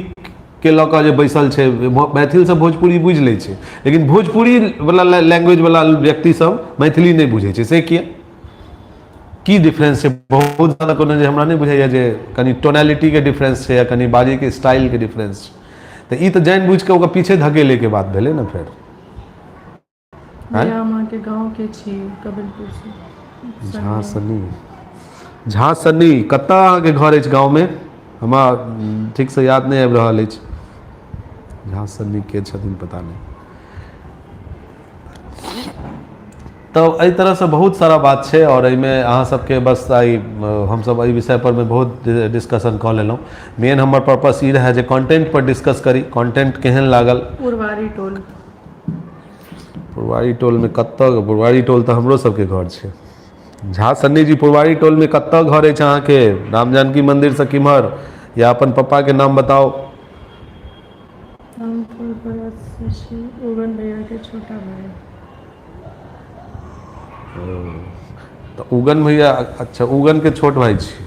के लऽ कऽ जे बैसल छै, मैथिल सब भोजपुरी बुझि लै छै, लेकिन भोजपुरी वाला लैंग्वेज वाला व्यक्ति सब मैथिली नहि बुझै छै, से किया? की डिफरेंस छै? बहुत ज्यादा कोनो जे हमरा नहि बुझाइए जे कनि टोनैलिटीके डिफरेंस छै या कनि बाजैके स्टाइलके डिफरेंस छै। तऽ ई तऽ जानि बुझि कऽ ओकरा पीछे धकेलैके बात भेलै ने फेर। भैया, हम अहाँके गाँव के छी, कबिलपुर से। झा सनी, झा सनी, कतऽ अहाँके घर अछि गाँवमे? हमरा ठीकसँ याद नहि आबि रहल अछि। झा सनी के छथिन पता नहि। तऽ एहि तरहसँ बहुत सारा बात छै आओर एहिमे अहाँ सबके बस आइ हमसब एहि विषय परमे बहुत डिस्कशन कऽ लेलहुँ। मेन हमर पर्पस ई रहए जे कंटेंट पर डिस्कस करी, कंटेंट केहन लागल। पुरवारी टोल। पुरवारी टोलमे कतऽ? पुरवारी टोल तऽ हमरो सबके घर छै। झा सन्नी जी, पुरवारी टोलमे कतऽ घर अछि अहाँके? राम जानकी मन्दिरसँ किम्हर? या अपन पप्पाके नाम बताउ। हम फुलपरास से छी, उगन भैया के छोटा भाई। तऽ उगन भैया, अच्छा, उगन के छोट भाई छी।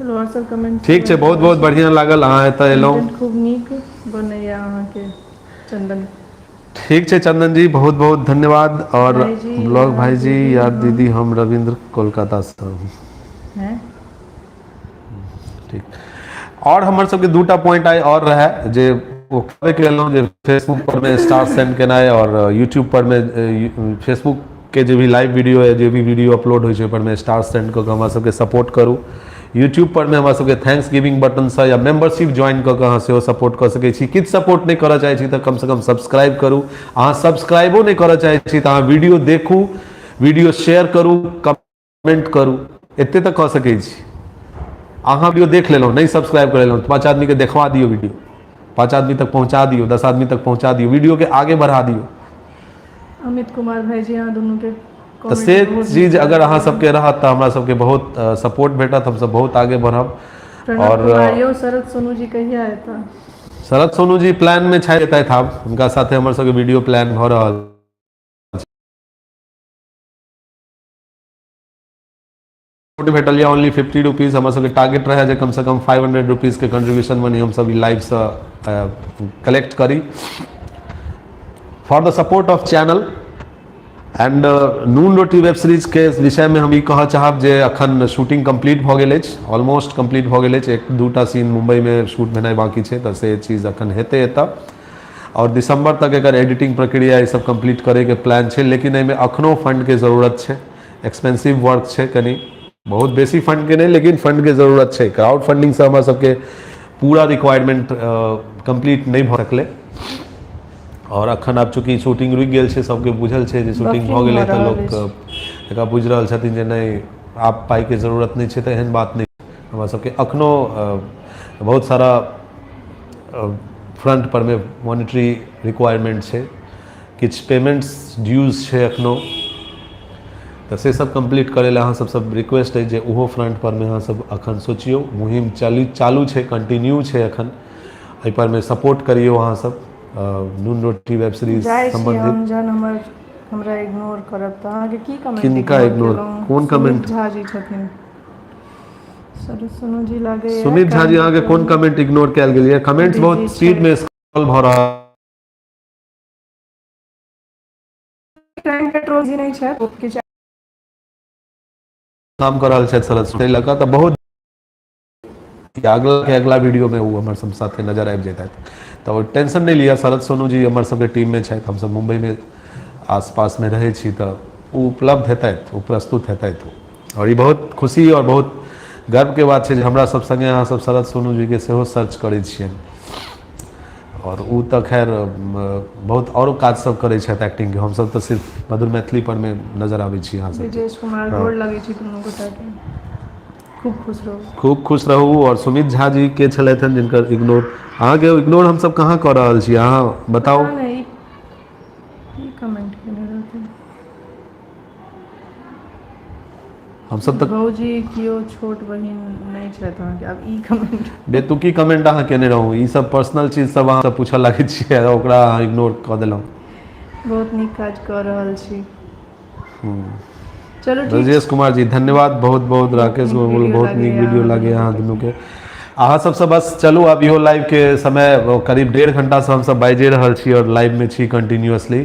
चलू आओर सब कमेंट। ठीक छै, बहुत बहुत बढ़िआँ लागल अहाँ एतऽ एलहुँ। खूब नीक बनैया अहाँके चंदन। ठीक छै चंदन जी, बहुत बहुत धन्यवाद। और ब्लॉग भाईजी या दीदी, हम रविंद्र कोलकाता से। हैं? ठीक। और हमर सबके दूटा पॉइंट I और रहे जे ओ कहबे केलहुँ जे फेसबुक पर में स्टार सेंड केनाइ और यूट्यूब पर में फेसबुक के जे भी लाइव वीडियो है, जे भी वीडियो अपलोड होइ छै, ओहि पर में स्टार सेंड कऽ कऽ हमरा सबके सपोर्ट करू। यूट्यूब पर में हमरा सबके thanks giving button सँ या मेंबरशिप ज्वाइन कऽ कऽ अहाँ सेहो सपोर्ट कऽ सकै छी। किछु सपोर्ट नहि करऽ चाहै छी तऽ कमसँ कम सब्सक्राइब करू। अहाँ सब्सक्राइबो नहि करऽ चाहै छी तऽ अहाँ वीडियो देखू, वीडियो शेयर करू, कमेंट करू, एते तऽ कऽ सकै छी। अहाँ वीडियो देख लेलहुँ, नहि सब्सक्राइब करेलहुँ, 5 आदमीके देखवा दियौ वीडियो, 5 आदमी तक पहुँचा दियौ, 10 आदमी तक पहुँचा दियौ, वीडियोके आगे बढ़ा दियौ। अमित कुमार भाईजी, अहाँ दुनूके तऽ से चीज अगर अहाँ सबके रहत तऽ हमरा सबके बहुत सपोर्ट भेटत, हमसब बहुत आगे बढ़ब। और यौ शरद सोनू जी कहिया एता? शरद सोनू जी प्लान में छथि, एतथि आब, हुनका साथे हमर सबके वीडियो प्लान भऽ रहल। भेटल यऽ ओनली 50 रुपीज। हमर सबके टारगेट रहै जे कमसँ कम 500 रुपीजके कंट्रीब्यूशन मनी हमसब ई लाइवसँ कलेक्ट करी for the support of channel. And Noon Roti web सीरीजके विषयमे हम ई कहऽ चाहब जे अखन शूटिंग कम्प्लीट भऽ गेल अछि, ऑलमोस्ट कम्प्लीट भऽ गेल अछि। एक दूटा सीन मुम्बईमे शूट भेनाइ बाँकी छै, तऽ से चीज अखन हेतै एतऽ और दिसंबर तक एकर एडिटिंग प्रक्रिया ई सब कम्प्लीट करैके प्लान छै। लेकिन एहिमे अखनो फंडके जरूरत छै, एक्सपेंसिव वर्क छै, कनि बहुत बेसी फंडके नहि लेकिन फंडके जरूरत छै। क्राउड फंडिंगसँ हमरा सबके पूरा रिक्वायरमेंट कम्प्लीट नहि भऽ सकलै। आओर अखन आब चूँकि शूटिंग रुकि गेल छै, सबके बुझल छै जे शूटिंग भऽ गेलै तऽ लोक एकरा बुझि रहल छथिन जे नहि आब पाइके जरूरत नहि छै, तऽ एहन बात नहि। हमरा सबके अखनो बहुत सारा फ्रंट परमे मॉनिटरी रिक्वायरमेंट छै, किछु पेमेंट्स ड्यूज छै अखनो, तऽ से सब कम्प्लीट करै लए अहाँ सबसँ रिक्वेस्ट अछि जे ओहो फ्रंट परमे अहाँ सब अखन सोचियौ। मुहिम चालू छै, कंटिन्यू छै अखन, एहि परमे सपोर्ट करियौ अहाँ सब नून रोटी वेब सीरीज सम्बन्धित। हम जहन हमरा इग्नोर करब तऽ अहाँके की कमेंट? किनका इग्नोर? कोन कमेंट? झा जी छथिन, सोनू जी लागैए। सुमित झा जी, अहाँके कोन कमेंट इग्नोर कयल गेल यऽ? कमेंट्स बहुत स्पीड मे स्क्रॉल भऽ रहल। क्राइम पेट्रोल जी नहि छथि किछु काम कऽ रहल छथि शरद, ताहि लऽ कऽ तऽ बहुत अगला के अगला वीडियो में ओ हमर सब साथे नजर आबि जेतथि, तऽ ओ टेंशन नहि लिअ। शरद सोनू जी हमर सबके टीम में छथि, हमसब मुम्बई में आसपास में रहै छी, तऽ ओ उपलब्ध हेतथि, ओ प्रस्तुत हेतथि। और ई बहुत खुशी और बहुत गर्व के बात छै जे हमरा सब संगे अहाँ सब शरद सोनू जी के सेहो सर्च करै छियनि। और ओ तऽ खैर बहुत औरो काज सब करै छथि एक्टिंग के, हमसब तऽ सिर्फ मधुर मैथिली पर मे नजर आबै छी अहाँ सबके। ब्रिजेश कुमार, गोर लगै छी दुनू गोटा के, खूब खुश रहू। खूब खुश रहू। और सुमित झा जी के छलथि हन जिनकर इग्नोर, अहाँके इग्नोर हमसब कहाँ कऽ रहल छी, अहाँ बताउ। नहि, ई कमेंट केने रहथिन। हमसब तऽ भौजी केओ छोट बहिन नहि छथि अहाँके, आब ई कमेंट बेतुकी कमेंट अहाँ केने रहू। ई सब पर्सनल चीज सब अहाँ सब पूछऽ लागै छियै, ओकरा अहाँ इग्नोर कऽ देलहुँ। बहुत नीक काज कऽ रहल छी। चलू ठीक। ब्रजेश कुमार जी धन्यवाद बहुत बहुत। राकेश गोकुल, बहुत नीक वीडियो लागे अहाँ दुनू के। अहाँ सबसँ बस चलू आब इहो लाइव के समय करीब 1.5 घंटा से हमसब बाजि रहल छी और लाइव में छी कंटिन्यूअसली,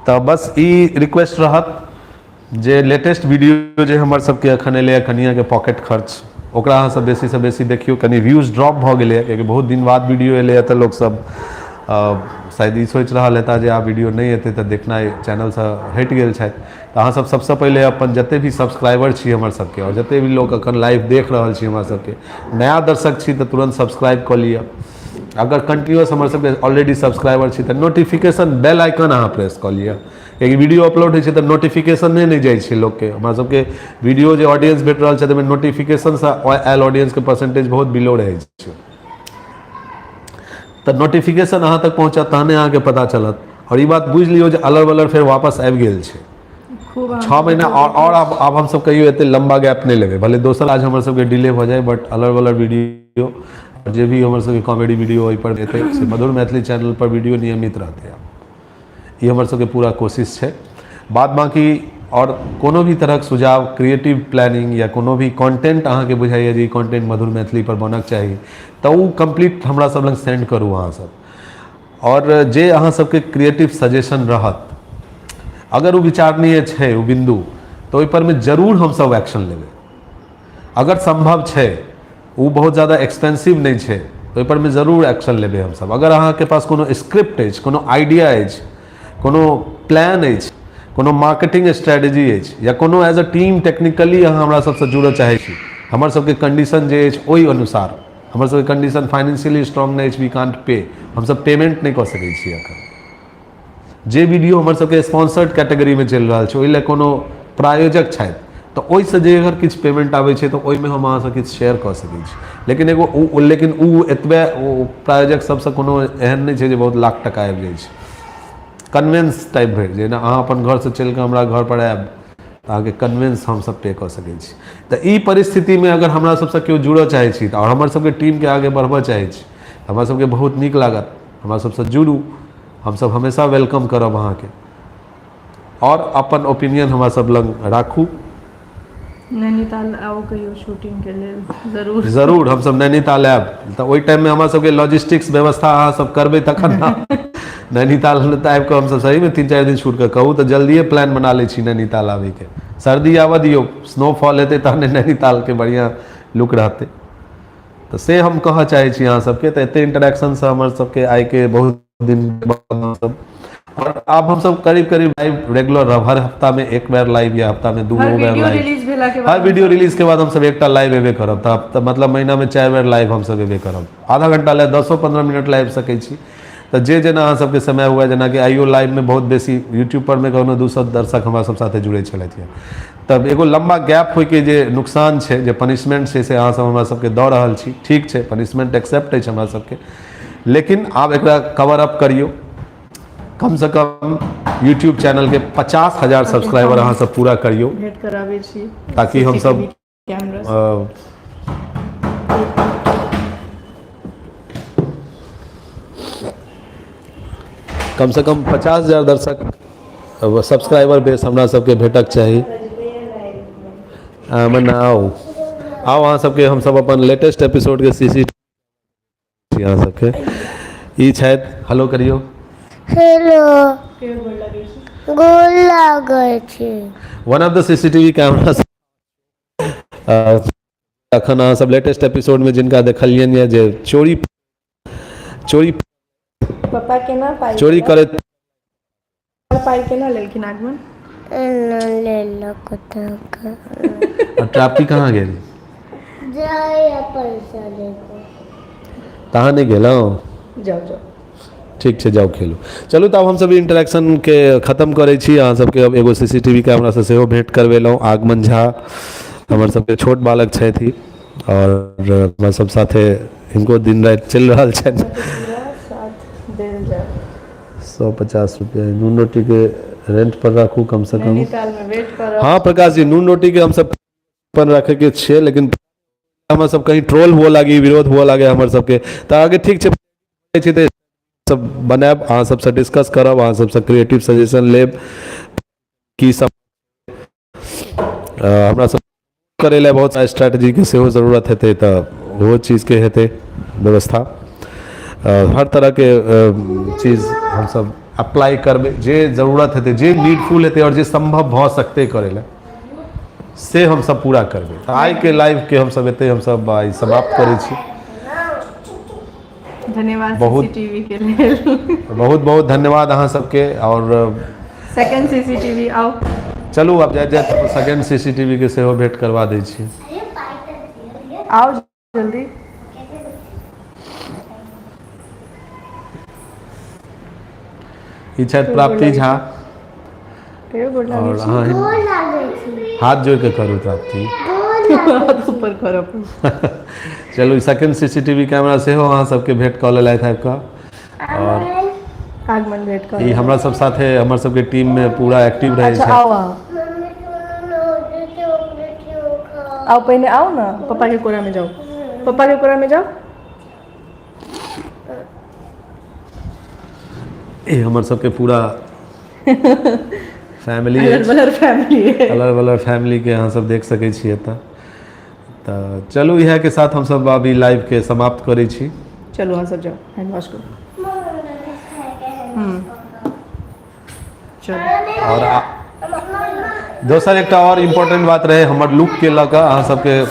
तऽ बस ई रिक्वेस्ट रहत जे लेटेस्ट वीडियो जे हमर सबके अखन एलैए कनियाके पॉकेट खर्च, ओकरा अहाँ सब बेसीसँ बेसी देखियौ। कनि व्यूज ड्रॉप भऽ गेलैए कियाकि बहुत दिन बाद वीडियो एलैए, तऽ लोकसब शायद ई सोचि रहल हेता जे आब वीडियो नहि एतै, तऽ देखनाइ चैनलसँ हटि गेल छथि। तऽ अहाँ सब सबसँ पहिले अपन जते भी सब्सक्राइबर छी हमर सबके आओर जते भी लोक अखन लाइव देख रहल छी हमरा सबके, नया दर्शक छी तऽ तुरन्त सब्सक्राइब कऽ लिअ। अगर कंटिन्यूअस हमर सबके ऑलरेडी सब्सक्राइबर छी तऽ नोटिफिकेशन बेल आइकन अहाँ प्रेस कऽ लिअ, कियाकि वीडियो अपलोड होइ छै तऽ नोटिफिकेशन नहि जाइ छै लोकके। हमरा सबके वीडियो जे ऑडियंस भेट रहल छै ताहिमे नोटिफिकेशनसँ आयल ऑडियंसके परसेंटेज बहुत बिलो रहै छै, तऽ नोटिफिकेशन अहाँ तक पहुँचत तहने अहाँके पता चलत। आओर ई बात बुझि लियौ जे अलर बलर फेर वापस आबि गेल छै। 6 महीना और आब हमसब कहियो एते लम्बा गैप नहि लेबै, भले दोसर आज हमर सबके डिले भऽ जाय, बट अलर बलर वीडियो जे भी हमर सबके कॉमेडी वीडियो ओहि पर एतै से मधुर मैथिली चैनल पर वीडियो नियमित रहतै। आब ई हमर सबके पूरा कोशिश छै। बाद बाकी आओर कोनो भी तरहक सुझाव, क्रिएटिव प्लानिंग या कोनो भी कंटेंट अहाँके बुझाइए जे ई कंटेंट मधुर मैथिली पर बनक चाही, तऽ ओ कम्प्लीट हमरा सब लग सेंड करू अहाँ सब। आओर जे अहाँ सबके क्रिएटिव सजेशन रहत, अगर ओ विचारणीय छै ओ बिन्दु, तऽ ओहि पर मे जरूर हमसब एक्शन लेबै। अगर सम्भव छै, ओ बहुत ज्यादा एक्सपेंसिव नहि छै, ओहि पर मे जरूर एक्शन लेबै हमसब। अगर अहाँके पास कोनो स्क्रिप्ट अछि, कोनो आइडिया अछि, कोनो प्लान अछि, कोनो मार्केटिंग स्ट्रेटजी अछि, या कोनो एज अ टीम टेक्निकली अहाँ हमरा सबसँ जुड़ऽ चाहै छी, हमर सबके कंडीशन जे अछि ओहि अनुसार, हमर सबके कंडीशन फाइनेंशियली स्ट्रांग नहि अछि, we can't पे, हमसब पेमेंट नहि कऽ सकै छी एखन। जे वीडियो हमर सबके स्पॉन्सर्ड कैटेगरीमे चलि रहल छै, ओहि लए कोनो प्रायोजक छथि, तऽ ओहिसँ जे अगर किछु पेमेंट आबै छै तऽ ओहिमे हम अहाँसँ किछु शेयर कऽ सकै छी। लेकिन एगो ओ, लेकिन ओ एतबे ओ प्रायोजक सबसँ कोनो एहन नहि छै जे बहुत लाख टका आबि जाइ छै। कन्वेंस टाइप भरि जेना अहाँ अपन घरसँ चलि कऽ हमरा घरपर आयब तऽ अहाँके कन्वेंस हमसब पे कऽ सकै छी। तऽ ई परिस्थितिमे अगर हमरा सबसँ केओ जुड़ऽ चाहै छी तऽ आओर हमर सबके टीमके आगे बढ़बऽ चाहै छी, हमरा सबके बहुत नीक लागत, हमरा सबसँ जुड़ू, हमसब हमेशा welcome करब अहाँके। आओर अपन ओपिनियन हमरा सब लग राखू। नैनीताल आउ कहियो शूटिंग के लेल जरूर। जरूर हमसब नैनीताल आयब तऽ ओहि टाइममे हमरा सबके लॉजिस्टिक्स व्यवस्था अहाँ सब करबै तखन ने। नैनीताल तऽ आबि कऽ हमसब सहीमे 3-4 दिन शूट कर कहू तऽ जल्दिए प्लान बना लै छी नैनीताल आबैके। सर्दी आबऽ दियौ, स्नोफॉल हेतै तहने नैनीतालके बढ़िआँ लुक रहतै। तऽ से हम कहऽ चाहै छी अहाँ सबके। तऽ एते इंटरेक्शनसँ हमर सबके आइके बहुत दिन बाद और आब हम सब करीब करीब लाइव रेगुलर रहब, हर हफ्ता में एक बेर लाइव या हफ्ता में 2 हर बेर वीडियो लाइव। रिलीज भेला के बाद हर वीडियो रिलीज के बाद हम सब एकटा लाइव एबे करब। तऽ मतलब महीना में 4 बेर लाइव हम सब एबे करब, आधा घंटा ले 10-15 मिनट लाइव सकै छी। तऽ जे जेना अहाँ सबके समय हुए, जेनाकि आइयो लाइव में बहुत बेसी यूट्यूब पर में कहनो 200 दर्शक हमरा सब साथे जुड़े छलथि। तब एगो लम्बा गैप होइके जे नुकसान छै, जे पनिशमेंट छै, से अहाँ सब हमरा सबके दऽ रहल छी। ठीक छै, पनिशमेंट एक्सेप्ट अछि हमरा सबके, लेकिन आब एकरा कवर अप करियौ। कम से कम यूट्यूब चैनल के 50,000 सब्सक्राइबर अहाँ सब पूरा करियौ, भेंट कराबै छी ताकि हम सब कैमरा कम से कम 50,000 दर्शक सब्सक्राइबर बेस हमरा सबके भेटक चाही। मनाउ आउ अहाँ सबके हम सब अपन लेटेस्ट एपिसोड के सीसी अहाँ सबके ई छथि। हेलो करियौ। हेलो, गोर लागै छी। One of the CCTV camera अखन अहाँ सब लेटेस्ट एपिसोड में जिनका देखलियनि यऽ जे चोरी चोरी पप्पा केना पाइ चोरी करैत पाइ केना लेलखिन आगमन? एना लेलक टाका। आ प्राप्ति कहाँ गेल? जाय पैसा लेके। तहाँ नहि गेलहुँ? जाउ जाउ। ठीक छै, जाउ खेलू। चलू तऽ आब हमसब इंटरेक्शनके खत्म करै छी। अहाँ सबके अब एगो सीसीटीवी कैमरासँ सेहो भेंट करबेलहुँ। आगमन झा हमर सबके छोट बालक छथि आओर हमरा सब साथे हिनको दिन राति चलि रहल छनि। पूरा साथ देल जाय। 150 रुपया नून रोटी के रेंट पर राखू कम से कम। नैनीताल में वेट करब। हाँ प्रकाश जी, नून रोटी के हम सब अपन रखे के छियै, लेकिन हमर सब कहीं ट्रोल हुअ लागी, विरोध हुअ लागे हमर सबके, तऽ अहाँके ठीक छै तऽ सब बनायब, अहाँ सबसँ डिस्कस करब, अहाँ सबसँ क्रिएटिव सजेशन लेब की सब हमरा सब करै लए बहुत सारा स्ट्रेटजीके सेहो जरूरत हेतै, तऽ ओहो चीजके हेतै व्यवस्था। हर तरहके चीज हमसब अप्लाई करबै, जे जरूरत हेतै, जे नीडफुल हेतै आओर जे सम्भव भऽ सकतै करै लए, से हमसब पूरा करबै। तऽ आइके लाइवके हमसब एतै हमसब आइ समाप्त करै छी। धन्यवाद बहुत सीसीटीवी के लेल। बहुत बहुत धन्यवाद अहाँ सबके। आओर सेकंड सीसीटीवी आउ। चलू आब जाइत जाइत सेकंड सीसीटीवी के सेहो भेंट करवा दै छी। आउ जल्दी। ई छथि प्राप्ति झा। और अहाँ हाथ जोड़ के करू प्राप्ति। हाथ ऊपर करब। चलू सेकंड सीसीटीवी कैमरा सेहो अहाँ सबके भेंट कऽ लेलथि आबि कऽ। और आगमन भेंट कऽ ई हमरा सब साथे हमर सबके टीम में पूरा एक्टिव रहै अच्छा छै। आउ अहाँ। आउ पहिने आउ ना, पप्पा के कोरा में जाओ, पप्पा के कोरा में जाओ। ई हमर सबके पूरा फैमिली अलर बलर फैमिली अलर बलर फैमिलीके अहाँ सब देख सकै छी एतऽ। तऽ चलू इएहके साथ हमसब अभी लाइवके समाप्त करै छी। चलू अहाँ सब जाउ, हैंड वॉश करू। चलू। आओर दोसर एकटा आओर इम्पोर्टेंट बात रहै हमर लुकके लऽ कऽ अहाँ सबके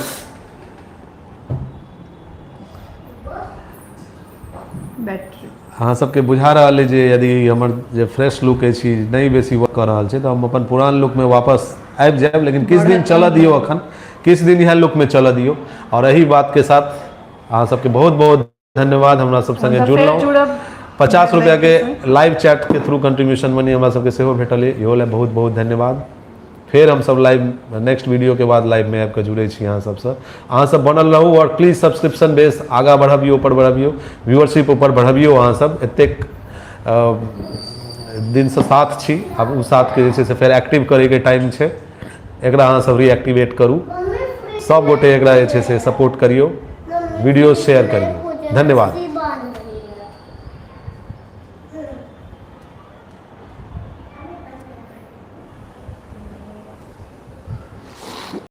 बैटरी अहाँ सबके बुझा रहल अइ जे यदि हमर जे फ्रेश लुक अछि नहि बेसी वर्क कऽ रहल छै तऽ हम अपन पुरान लुकमे वापस आबि जायब, लेकिन किछु दिन चलऽ दियौ, अखन किछु दिन इएह लुकमे चलऽ दियौ। आओर एहि बातके साथ अहाँ सबके बहुत बहुत धन्यवाद हमरा सब संगे जुड़लहुँ। जुड़ब। 50 रुपैआके लाइव चैटके थ्रू कंट्रीब्यूशन मनी हमरा सबके सेहो भेटल अइ, इहो लए बहुत बहुत धन्यवाद। फेर हमसब लाइव नेक्स्ट वीडियोके बाद लाइवमे आबि कऽ जुड़ै छी अहाँ सबसँ। अहाँ सब बनल रहू आओर प्लीज सब्सक्रिप्शन बेस आगाँ बढ़बियौ, ऊपर बढ़बियौ, व्यूअरशिप ऊपर बढ़बियौ। अहाँ सब एतेक दिनसँ साथ छी, आब ओ साथके जे छै से फेर एक्टिव करैके टाइम छै। एकरा अहाँ सब रिएक्टिवेट करू, सब गोटे एकरा जे छै से सपोर्ट करियौ, वीडियो शेयर करियौ। धन्यवाद।